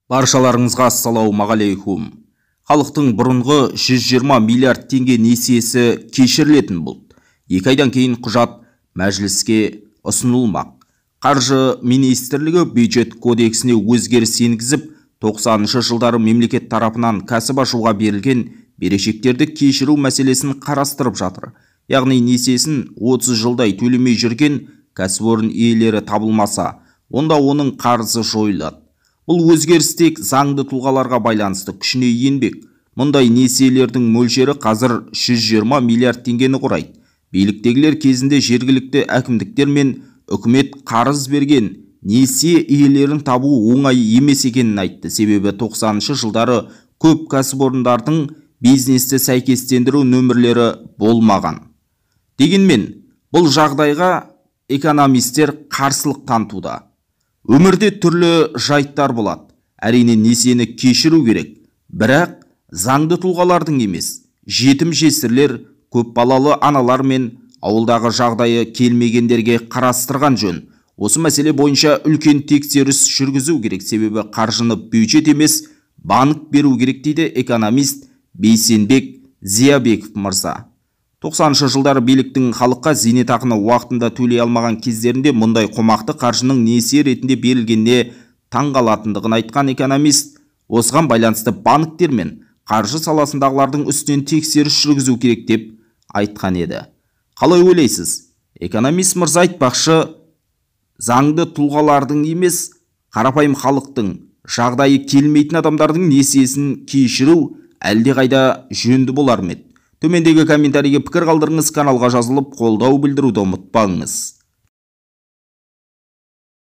Баршаларыңызға ассалаумағалейкум. Халықтың бұрынғы 120 миллиард теңге несиесі кешірілетін болды. 2 айдан кейін құжат мәжіліске ұсынылмақ. Қаржы министрлігі бюджет кодексіне өзгеріс енгізіп, 90-шы жылдары мемлекет тарапынан кәсіп ашуға берілген берешектерді кешіру мәселесін қарастырып жатыр. Яғни несиесін 30 жылдай төлемей жүрген кәсіпорын иелері табылмаса, онда оның қарызы жойылады. Бұл өзгеріс тек заңды тұлғаларға байланысты күшіне енбек. Мұндай несиелердің мөлшері қазір 120 миллиард теңгені құрайды. Биліктегілер кезінде жергілікті әкімдіктер мен үкімет қарыз берген несие иелерін табу оңай емес екенін айтты. Себебі 90-шы жылдары көп кәсіпорындардың бизнесті сәйкестендіру нөмірлері болмаған. Дегенмен, бұл жағдайға экономистер қарсылық танытуда. Өмірде түрлі жайттар болады. Әрине несиені кешіру керек. Бірақ заңды тұлғалардың емес, жетім жесірлер, көп балалы аналар мен ауылдағы жағдайы келмегендерге қарастырған жөн. Осы мәселе бойынша үлкен тексеріс жүргізу керек, себебі қаржыны бюджет емес, банк беру керек дейді экономист Бейсенбек Зиябеков мырза. 90-шы жылдары биліктің халыққа зейнетақыны уақытында төлей алмаған кездерінде мұндай қомақты қаржының несие ретінде берілгеніне таңғалатындығын айтқан экономист, осыған байланысты банктер мен қаржы саласындағылардың үстінен тексеріс жүргізу керек деп айтқан еді. Қалай ойлайсыз? Экономист мырза айтпақшы, заңды тұлғалардың емес, қарапайым халықтың, жағдайы келмейтін адамдардың несиесін кешіру әлдеқайда жөнді болар ма еді? Төмендегі комментарийге пікір қалдырыңыз, каналға жазылып, қолдау білдіруді ұмытпаңыз.